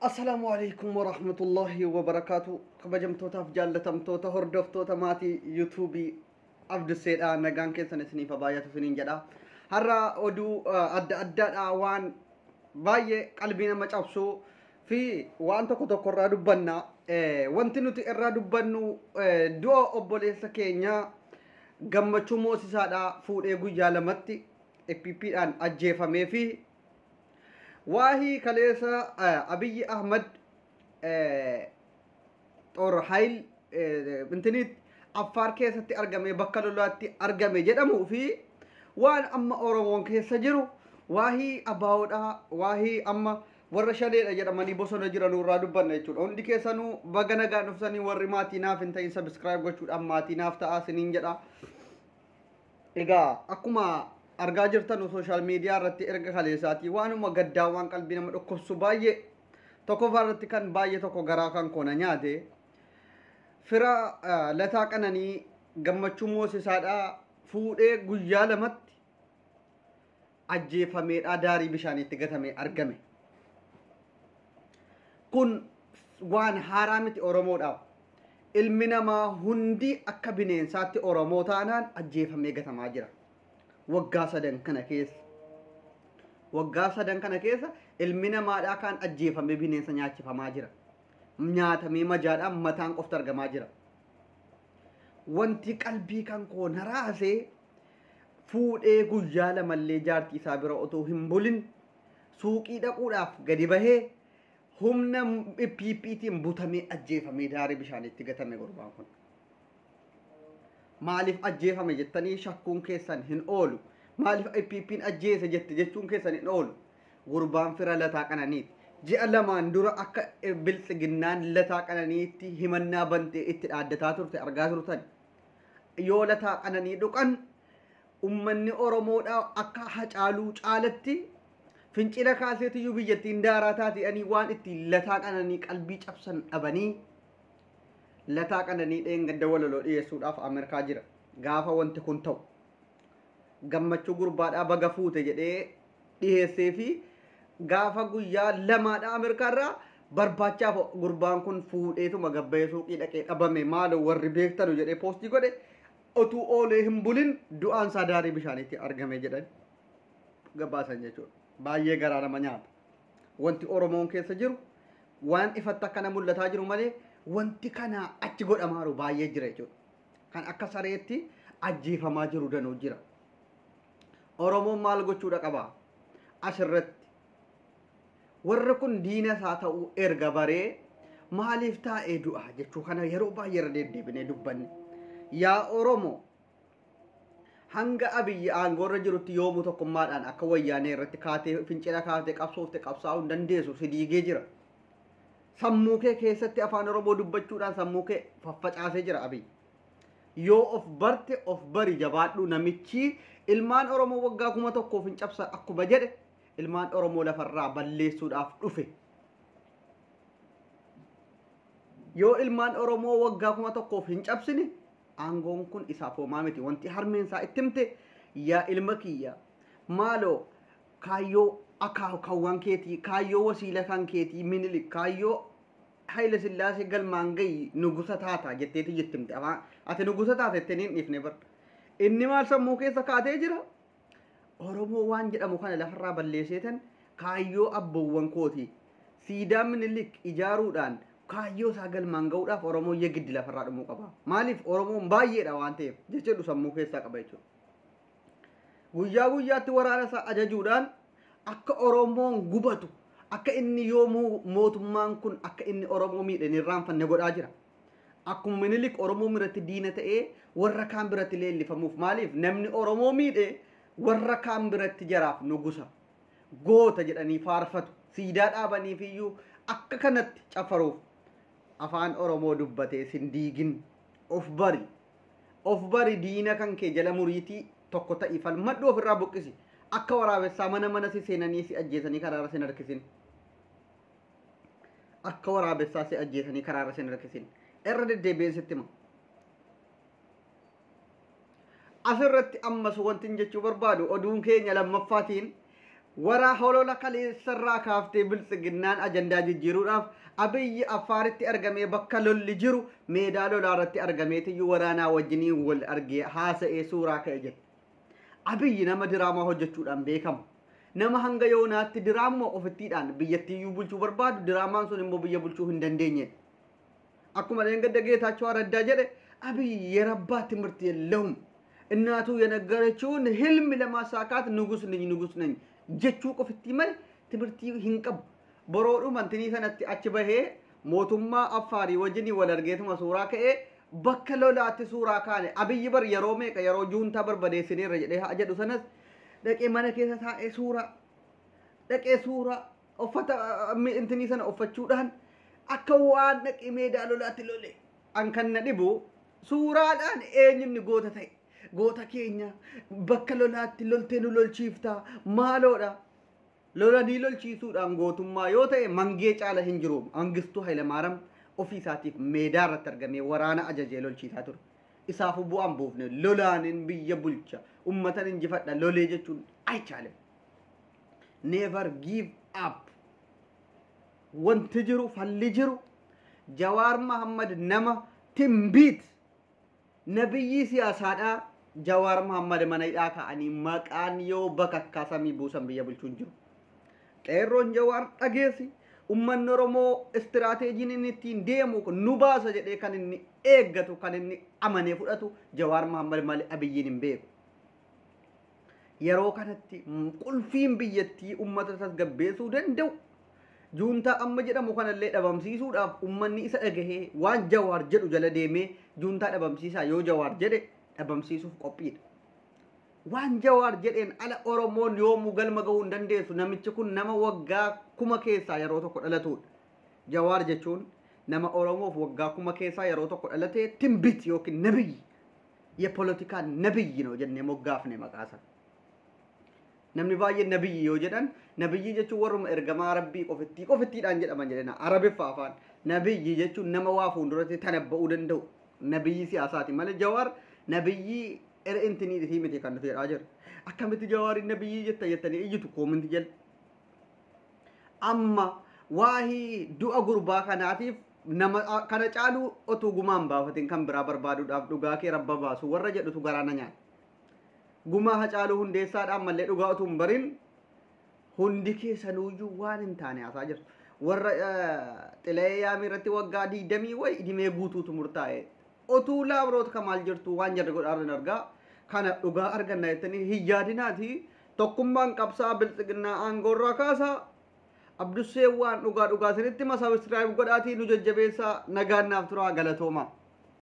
Assalaamu alaikum warahmatullahi wabarakaatu. Kabajamtootaaf jaallatamtoota hordoftoota maatii yuutuubii Abduseedha. Nagaan keessan isiniif baay'atu isiniin jedha. Har'a oduu adda addaadha, waan baay'ee qalbii nama cabsuu fi waan tokko tokko irraa dubbanna. Wanti nuti irraa dubbannu du'a obboleessa keenya Gammachuu Moosisaadha, fuudhee guyyaa lamatti EPPdhaan ajjeefamee fi waahii kaleessa Abiyyi Ahmad Xoor Hayil intinitti Affaar keessatti argame, bakka lolaatti argame jedhamuu fi waan amma Oromoon keessa jiru, waahii abaa'oodha, waahii amma warra shaneedha jedhamanii bosona jiran irraa dubbanna jechuudha. Hundi keessanuu baga nagaan dhuftanii. Warri maatii naaf hin ta'in subscribe gochuudhaan maatii naaf ta'aa isiniin jedha. Egaa akkuma argaa jirtan social media irratti erga kaleessaatii waanuma gaddaa, waan qalbii nama dhukkubsu baay'ee. Tokkoffaa irratti kan baay'ee tokko garaa kan koona nyaate, fira Lataa Qananii Gammachuu Moosisaadhaa fuudhee guyyaa lamatti ajjeefameedha, daarii bishaaniitti gatamee argame. Kun waan haaraa miti Oromoodhaaf. Ilmi namaa hundi akka bineensaatti Oromoo taanaan ajjeefamee gatamaa jira. Waggaa 3 kana keessa. Waggaa 3 kana keessa ilmi namaadhaa kaan ajjeefamee bineensa nyaachifamaa jira. Nyaatamee majaadhaan mataan qofti argamaa jira. Wanti qalbii kan koo na raasee, fuudhee guyyaa lamallee jaartii isaa bira otoo hin bulin suuqii dhaquudhaaf gadi bahee humna PP'tiin butamee ajjeefamee daarii bishaaniitti gatame gurbaan kun. Maaliif ajjeefame jettanii shakkuun keessan hin oolu. Maaliif PP'n ajjeese jette jechuun keessan hin oolu. Gurbaan fira Lataa Qananiiti. Ji'a 2n dura akka Biltsiginnaan Lataa Qananiitti himannaa bantee itti dhaaddataa turte argaa turtan. Yoo Lataa Qananii dhuqan ummanni Oromoodhaa akka Hacaaluu caalatti fincila kaaseetiyyuu biyyattiin daaraa taate waan ittiin Lataa Qananii qalbii cabsan dhabanii, Lataa Qananii dheengadda walaloo dhiyeessuudhaaf Ameerikaa jira. Gaafa wanti kun ta'u gammachuu gurbaadhaa baga fuute jedhee dhiyeessee fi gaafa guyyaa lamaadhaa Ameerikaa irraa barbaachaaf gurbaan kun fuudheetuma gabbayee suuqii dhaqee dhabame, maaloo warri beektanu jedhee poostii godhe. Otuu oolee hin bulin du'aan isaa daarii bishaaniitti argame jedhan gabaasan jechuudha. Baay'ee garaa nama nyaata. Wanti Oromoon keessa jiru waan ifatti akkana mul'ataa jiru malee wanti kana achi godhamaaru baay'ee jira jechuudha. Kan akka sareetti ajjeefamaa jiru danuu jira. Oromoon maal gochuudha qaba? Asirratti warri kun diina isaa ta'uu erga baree maaliif taa'ee du'a jechuu kana yeroo baay'ee irra deddeebinee dubbanne. Yaa Oromoo, hanga Abiyyi aangoorra jirutti yoomuu tokkummaadhaan akka Wayyaanee irratti kaatee fincila kaatee qabsoofte qabsaa'uu hin dandeessu, si diigee jira. Sammuu kee keessatti afaan Oromoo dubbachuudhaan sammuu kee faffacaasee jira Abiyyi. Yoo of barte of bari, jabaadhu. Namichi ilmaan Oromoo waggaa 1000f hin cabsa akkuma jedhe ilmaan Oromoo lafarraa balleessuudhaaf dhufe. Yoo ilmaan Oromoo waggaa 1000f hin cabsine aangoon kun isaaf homaa miti. Wanti harmeen isaa itti himte, yaa ilma kiyya, maaloo kaayyoo akaakawwan keetii, kaayyoo wasiila kan keetii Minilik, kaayyoo Haayile Sillaasee galmaan gahi, nugusa taata jetteeti itti himte. Afaan ati nugusa taata jettee hin dhiifne bar. Inni maal sammuu keessa kaatee jira? Oromoo waan jedhamu kana lafarraa balleesseetan kaayyoo abboowwan kooti. Siidaa Minilik ijaaruudhaan kaayyoo isaa galmaan gahuudhaaf Oromoon yeggiddi lafarraa dhumuu qaba. Maaliif? Oromoon baay'eedha waan ta'eef jechuudha sammuu keessaa qaba jechuudha. Guyyaa guyyaatti waraana isaa ajajuudhaan akka Oromoon gubatu, akka inni yoomuu mootummaan kun akka inni Oromoo miidhe hin irraanfanne godhaa jira. Akkuma Minilik Oromoo biratti diina ta'ee warra kaan biratti leellifamuuf, maaliif namni Oromoo miidhe warra kaan biratti jaraaf nugusa goota jedhanii faarfatu, siidaa dhaabaniif iyyuu akka kanatti cafaruuf. Afaan Oromoo dubbatee sin diigin, of bari, of bari. Diina kan kee jala muriitii tokko ta'i, falmadhu, ofirraa buqqisi. Akka waraabessaa mana mana si seenanii si ajjeesanii karaarra sin harkisin. Akka waraabessaa si ajjeesanii karaarra sin harkisin. Irra deddeebi'een sitti hima. Asirratti ammas wanti jechuu barbaadu, oduun keenya lammaffaatiin Waraa holola kaleessarraa kaaftee biltsiginnaan ajandaa jijjiiruudhaaf Abiyyi Affaaritti argamee bakka lolli jiru meedaa lolaa irratti argameetiyyuu waraanaa wajjiniin wal argee haasa'ee suuraa ka'e jedhe. Abiyyi nama diraamaa hojjechuudhaan beekamu. Nama hanga yoonaatti diraamaa ofittiidhaan biyyattiiyyuu bulchuu barbaadu diraamaan sun immoo biyya bulchuu hin dandeenye. Akkuma dheengadda Geetaachoo Araddaa jedhe Abiyyi የረባ ትምህርት የለውም። እናቱ የነገረችውን ህልም ለማሳካት ንጉስ ነኝ ንጉስ ነኝ jechuu qofitti malee timirtii hin qabu. Boroodhuma intinii sanatti achi bahee mootummaa Affaarii wajjin wal argeetuma suuraa ka'ee bakka lolaatti suuraa kaane Abiyyi bar yeroo meeqa yeroo juuntaa barbadeessineerra jedhee haa jedhu sanas dhaqee mana keessa taa'ee suuraa dhaqee suuraa uffata intinii sana uffachuudhaan akka waan dhaqee meedaa lolaatti lole. An kan na dhibu suuraadhaan eenyumni goota ta'e. Goota keenya bakka lolaatti loltee nu lolchiiftaa maaloodha. Lolanii lolchiisuudhaan gootummaa yoo ta'e mangee caala hin jiru. Mangistuu Hayilamaariyaam ofii isaatiif meedaa irratti argamee waraana ajajee lolchiisaa ture. Isaafuu bu'aan buufne lolaanin biyya bulcha ummatan injifadha lolee jechuun አይቻልም. Never give up. Wanti jiru falli jiru Jawaar Mahammad nama timbiit nabiyyii siyaasaadhaa Jawaar Mahammad mana hidhaa kaa'anii maqaan yoo bakakkaa samii buusan biyya bulchuu hin jiru. Qeerroon Jawaar dhageessi uummanni Oromoo istiraateejiin inni ittiin deemu nu baasa jedhee kan inni eeggatu kan inni amanee fudhatu Jawaar Mahammad malee Abiyyiin hin beeku. Yeroo kanatti qulfiin biyyattii uummata tasgabbeessuu danda'u juuntaa amma jedhamu kanallee dhabamsiisuudhaaf uummanni isa dhagahee waan Jawaar jedhu jala deemee juuntaa dhabamsiisaa yoo Jawaar jedhe dhabamsiisuuf qophiidha. Waan Jawaar jedheen ala Oromoon yoomuu galma gahuu hin dandeessu namichi kun nama waggaa 1000 keessaa yeroo tokko dhalatudha. Jawaar jechuun nama Oromoof waggaa 1000 keessaa yeroo tokko dhalatee timbit yookiin nabiyyi የፖለቲካ ነብይ ነው jennee moggaafne maqaa isaa. Namni baay'een nabiyyi yoo jedhan nabiyyi jechuun warruma ergamaa rabbii qofittii qofittiidhaan jedhaman jedhana arabiffaa afaan nabiyyi jechuun nama waa fuulduratti tanabba'uu danda'u nabiyyi siyaasaati malee Jawaar nabiyyi intinii isii miti kan nuti jedhaa jirru. Akkamitti Jawaariin nabiyyi jetta jettanii iyyitu koominti jala. Amma waahii du'a gurbaa kanaatiif nama kana caalu otuu gumaan baafatin kan biraa barbaaduudhaaf dhugaa kee rabba baasu warra jedhutu garaa na nyaata. Gumaa Hacaaluu Hundeessaadhaan mallee dhugaa utuu hin barin hundi keessanuyyuu waan hin taane haasaa jirtu. Warra Xilayee Yaamii irratti waggaa 20 wayi idimee guutuutu murtaa'e. Otuu Laabroot Kamaal jirtu waan jarri godhaa jiran argaa. Kana dhugaa arganna jettanii hin yaadinaati. Tokkummaan qabsaa biltsiginnaa aangoorraa kaasaa. Abdussee waan dhugaa dhugaa isinitti ma sabiskiraayib godhaatii nu jajjabeessaa nagaan naaf turaa galatooma.